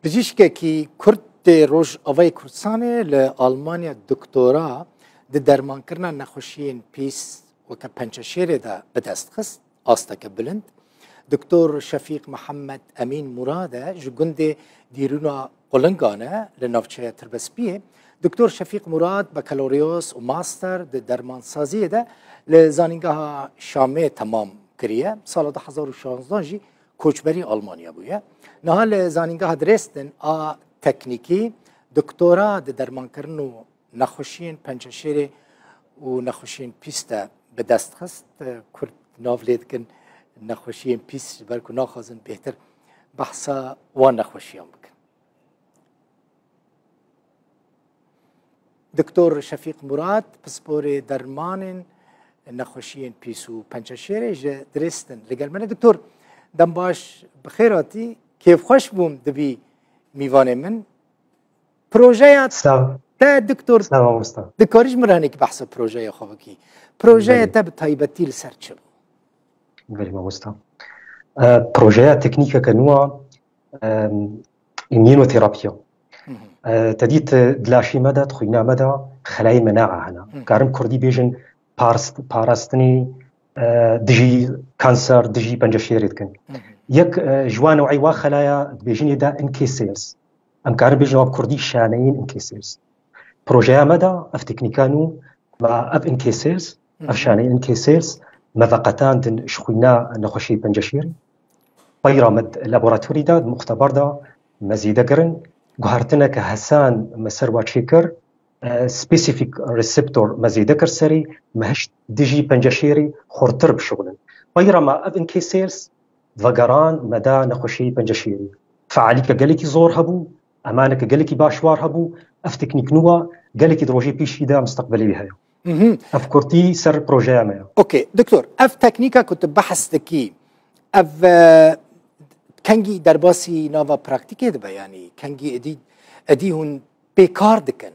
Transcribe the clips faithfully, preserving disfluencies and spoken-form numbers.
Bijîşkekî Kurd tê Rojavayê Kurdistanê li Almanya doktora di dermankirina nexweşiyên pîs weke pençeşêrê de bi dest xist, asteke bilind. Doktor Şefîq Mihemed Emîn Murad e, ji gundê Dîrûna Qulingan e, li navçeya Tirbespiyê. Doktor Şefîq Murad bakaloriyos û master di dermansaziyê de li Zanîngeha Şamê temam kiriye. Sala du hezar û şazdehan jî koçberî Almanya bûye. Niha li Zanîngeha Dresden a Teknîkî doktora di dermankirin û nexweşiyên pençeşêrê û nexweşiyên pîs de bi dest xist. Kurd nav lê dikin nexweşiyên pîs, ji ber ku naxwazin bêhtir behsa wan nexweşiyan bikin. Doktor Şefîq Murad, pisporê dermanên nexweşiyên pîs û pençeşêrê ji Dresden li gel me ne. Doktor, dem baş, bi xêr hatî, kêfxweş bûm dibî mîvanê min. Projeya Sağ ol. Te, doktor, Sağ ol, mamosta. Dikarî ji min re hinekî behsa projeya xwe bikî? Projeya Belê. Te bi taybetî li ser çi bû? Belê, mamosta. E, projeya teknîkeke nû a, e, îmyûnoterapiya. Hı hı. E, te dît, e, di laşê me de, di xwîna me de xelayê mena'a hene. Hı hı. Karin kurdî bêjin parst-, parastinê, e, dijî kanser, dijî penceşêrê dikin. Hı hı. Yek, e, ji wan new'ê wa xelaya dibêjin ê de N K cells. Em karin bêjin wa bi kurdî şaneyên N K cells. Projeya me de ev teknîka nû, me ev N K cells, Hı hı. ev şaneyên N K cells, me veqetandin ji xwîna nexweşiyê penceşêrê. Peyra me di laboratorî de, di muxteber de me zêde kirin. Guhertineke hesan me ser wa çêkir. E, specific receptor me zêde kir serê, me hişt dijî penceşêrê xurtir bişuxulin. Peyra me ev N K cells vegeran me da nexweşiyê penceşêrê. Fealîke gelekî zor hebû, emaneke gelekî başwar hebû. Ev teknîk nû a, gelekî di rojê pêşî de misteqbelê wî heye. Mhm. Ev kurtî ser projeya me ye. Okey, doktor, ev teknîka ku tu behs dikî, ev, e, kengî derbasî nava praktîkê dibe, yanî kengî êdî, êdî hûn pê kar dikin?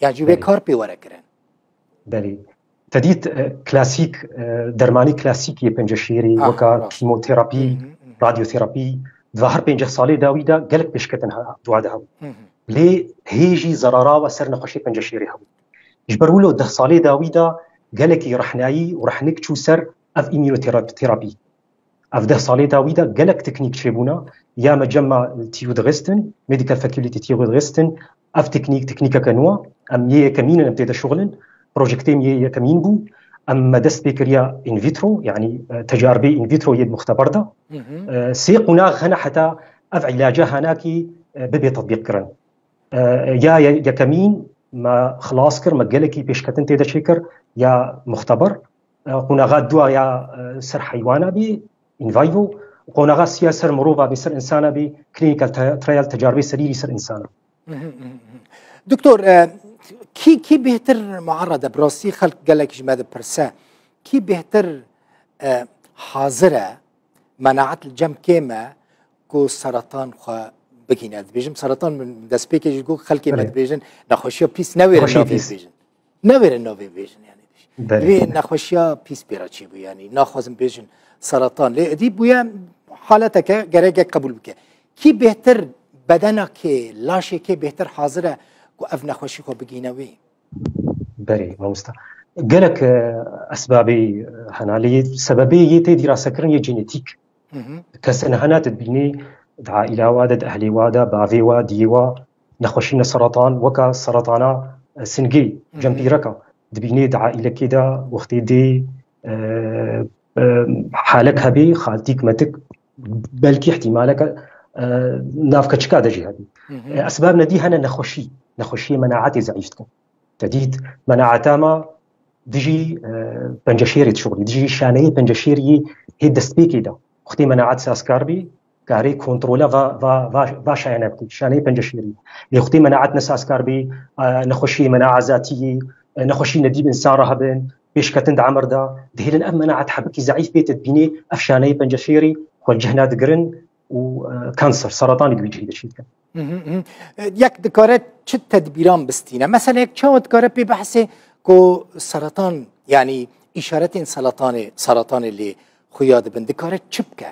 Yan jî wê Belê. Kar pê were kirin? Belê. Te dît, e, klasîk, e, dermanî klasîk yê penceşêrê, Ah, weka rast. Kîmoterapî, Hı hı, hı hı. Radyoterapî, di va her pênceh salê dawî de gelek pêşketin ha-, di wa de hebû. Hı hı. Lê hê jî zerara we ser nexweşê penceşêrê hebû. Ji ber wilo deh salê dawî de gelekî rehnayî û rehnik çû ser ev îmyûnoterapî. Ev deh salê dawî de gelek teknîk çêbûne. Ya me cem me tî û dixistin, Medical Faculty tî û dixistin. Ev teknîk, teknîkeke nû a. Em yê yekemîn in, em tê de şuxulin. Projektê me yê yekemîn bû. Em me dest pê kiriya in vitro, yanî, e, tecarbê in vitro yê di muxteber de. Hı hı. E, sê qonax hene heta ev îlaca hanakî, e, bibe tetbîq kirin. E, ya ye-, yekemîn me xilas kir, me gelekî pêşketin tê de çêkir, ya muxteber. E, qonaxa dua ya, e, ser heywana bî, in vivo, qonaxa sê ya ser mirova bî, ser insana bî, clinical te-, trial, tecarbê serîrî ser insana. Mhm, mhm, mhm. Doktor, e, kî, kî bêhtir muarred e? Bi rastî xelk gelek ji me dipirse, kî bêhtir, e, hazir e, menaet li cem kêm e ku seratan xwe bigihîne? Dibêjim seratan, min destpêkê jî got, xelkê me Belê. Dibêjin nexweşiya pîs, newêrin Nexweşiya navê pîs. Bêjin. Newêrin navê bêjin, yanî. Belê. Divê nexweşiya pîs pê re çêbû, yanî naxwazin bêjin seratan. Lê êdî bûye haleteke gerek yek qebûl bike. Kî bêhtir, bedena kê, laşê kê bêhtir hazir e ku ev nexweşî xwe bigihîne wê? Belê, mamosta. Gelek, e, esbabê, e, hene, lê sebebê yê tê dîrasekirin yê genetîk. Hı hı. Kesên hene tu dibînî di aîla wa de, di ehlê wa de, bavê wa, diyê wa, nexweşîne seratan, weka seratana, e, singê, Hı hı. Cempîreka. Dibînî di aîlekê de wextê dê, e, e, halek hebî, xaltîk, metik, belkî ihtimaleke, e, nav keçika de jî hebî. Hı hı. E, esbab nedî hene nexweşî, nexweşiyê menaetê zeîf dikin. Te dît, menaeta me dijî, e, penceşêrê dişuxulî, dijî şaneyê penceşêrî hê destpêkê de. Wextê menaet sazkar bî, karê kontrola va, va, va, va şayene bikî, şaneyê penceşêrî. Lê wextê menaet ne sazkar bî, e, nexweşiyê menaazatiyî, e, nexweşî nedî bi insan re hebin, pêşketin di emir de, dihêlin ev menaet hebikî zeîf bê, te dibînê ev şaneyê penceşêrî xwe cihna digirin û, e, kanser, seratanê di wî cihî de çêdikin. Hı hı, hı. E, yek dikare çi tedbîran bistîne? Mesela yek çawa dikare pê behsê ku seratan, yanî îşaretên seratanê, seratanê lê xuya dibin, dikare çi bike?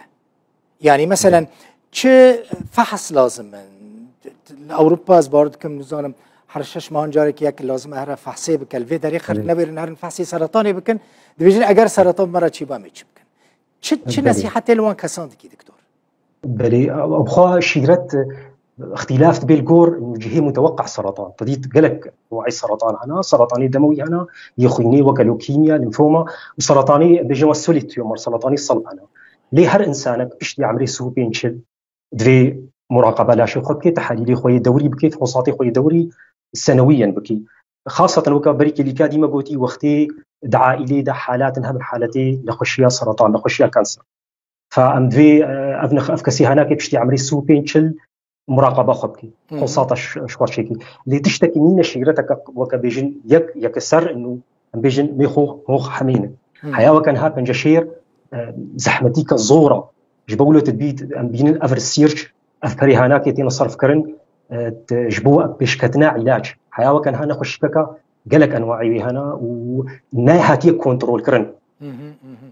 Yanî meselen Evet. çi fehs lazim in? li Ewropa ez bawer dikim, nizanim, her şeş mehan carekî yek lazim e here fehsê bike. Li vê derê xelk Belê. Newêrin herin fehsê seretanê bikin. Dibêjin eger seratan me re çêba em ê çi bikin? Çi, çi Belê. Nesîhetê li wan kesan dikî, doktor? Belê, ew xwe şîret, ixtîlaf dibe li gor cihê muteweqqa seratan. Te dît gelek enwa'î seratan hene, seretanê demewî hene, yê xwînê weke leukemia, limfoma û seretanê bêjin we solid tumor, seretanê selb hene. Lê her insanek piştî emrê sî û pênc çil divê muraqaba laşê xwe bike, tehelîlê xwe yê dewrî bike, fihosatê xwe yê dewrî senewiyen bike. Xaseten weke berî kêlîka dî me gotî, wextê di aîlê de halatin hebin haletê nexweşiya seratan, nexweşiya kanser. Fa em divê, e, ev nix-, ev kesî henakê piştî emrê sî û pênc çil muraqaba xwe bike. Hı hı. Xosata ş-, ji xwe çêkî. Lê tiştekî nîne şîreteke weke bêjin yek, yeke ser û em bêjin mê xo, xo hemî ne. Hı. Heya weke niha penceşêr, e, zehmetîke zor e. Ji bo wilo tu dibît, em bînin ev research, ev perê hanakê têne serfkirin, e, te-, ji bo pêşketina îlac. Heya weke niha nexweşîkeke gelek enwaî wê hene û nehatiye kontrolkirin. Hı hı, hı hı.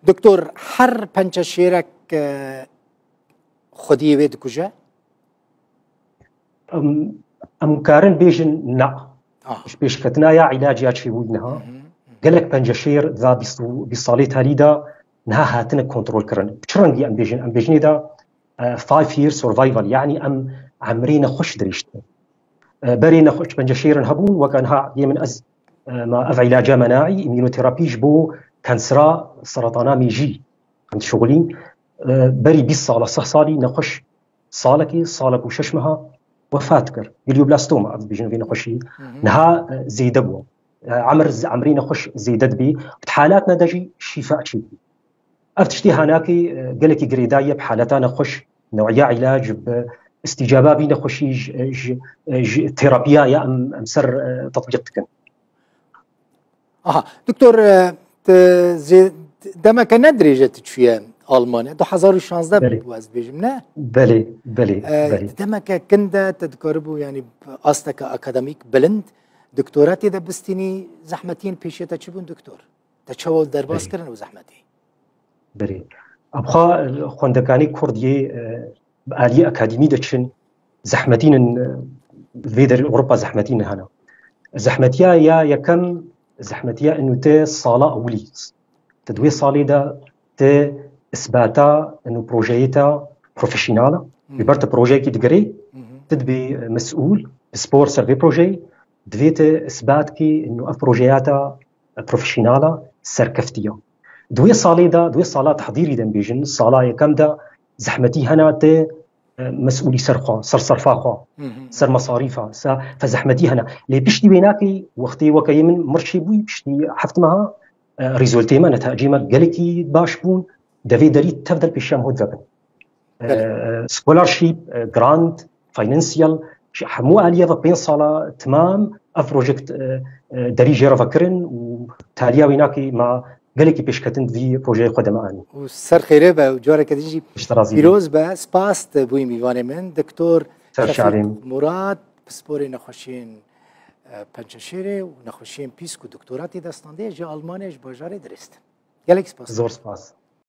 Doktor, her penceşêrek, e, xwediyê wê dikuje? Em, em karin bêjin na. Ah. Ji pêşketina ya îlac ya çêbûyî niha. Hı hı, hı hı. Gelek penceşêr di va bîst û, bîst salê talî de niha hatine kontrolkirin. Bi çi rengî em bêjin? Em bêjinê de, e, five year survival, yanî em emrê nexweş dirêj dikin. E, berê nexweş penceşêrin hebûn, weke niha yê min ez, e, ma ev îlaca menaî, îmûnoterapî ji bo kansera seretana mêjî em dişixulîn. E, berî bîst sala, sih salî nexweş salekê, salek û şeş meha wefat kir. Glioblastoma, ev dibêjin vê nexweşî. Hı hı. Niha, e, zêde bû. E, emir, emrê nexweş zêde dibî. Di halatna de jî şîfa çêdibî. Ev tiştê hanakê, e, gelekî girêdayî ye bi haleta nexweş, new'iya îlac, bi îstîcaba vî nexweşî ji, ji, ji terapiya ya em, em ser, e, tetbîq dikin. Aha, doktor, e, te zê-, demeke ne dirêj e tu çûye Almanya. Du hezar û şazdeh Belê. Bû, ez dibêjim, ne? Belê, belê, E, belê. Demeke kin de te dikaribû, yanî asteke akademîk bilind, doktora tê de bistînî, zehmetiyên pêşiya te çi bûn, doktor? Te çawa derbas Belê. Kirin ew zehmetî? Belê. Abxa, e, xwendekanî Kurd yê, e, bi aliyê akademî de çin, zehmetînin, e, vê derê Ewropa zehmetînin hene. Zehmetiya ya yekem, zehmetiya inu te sala ewilî. Te di wê salê de te isbata inu projeyê te profesyonel e. Hı hı. Bi ber te projeyekî digirê, Hı hı. Te dibê, e, mesûl, pispor ser vê projeyê, divê te isbat kî inu ev projeya te profesyonel e, serkeftî ye. Di wê salê de, di wê sala tehdîrî de em bêjin, sala yekem de zehmetî hene te, e, mesûlî ser xwe, ser serfa xwe, Hı hı. Ser mesarîfa, se-, fe zehmetî hene. Lê piştî wê nakê, wextê weke yê min mir çêbûyî, piştî heft meha, e, rîzoltê me, netecê me gelekî baş bûn, devê derî tev der pêşiya min hûn vebin. Belê. E, scholarship, e, grant, financial, ji hemû aliyê ve pênc sala temam ev projekt, e, e, derî jê re vekirin û taliya wî nakî ma gelekî pêşketin di vî projeyê xwe de me anî. Û ser xêrê be û careke din jî Ji te razî be. Pîroz be, spas te bûyî mîvanê min, Doktor Ser Şefîq şarê min. Murad, pisporê nexweşiyên, e, pençeşêrê û nexweşiyên pîsk û doktora tê de standê ji Almanya, ji bajarê dirêstin. Gelek spas. Zor spas.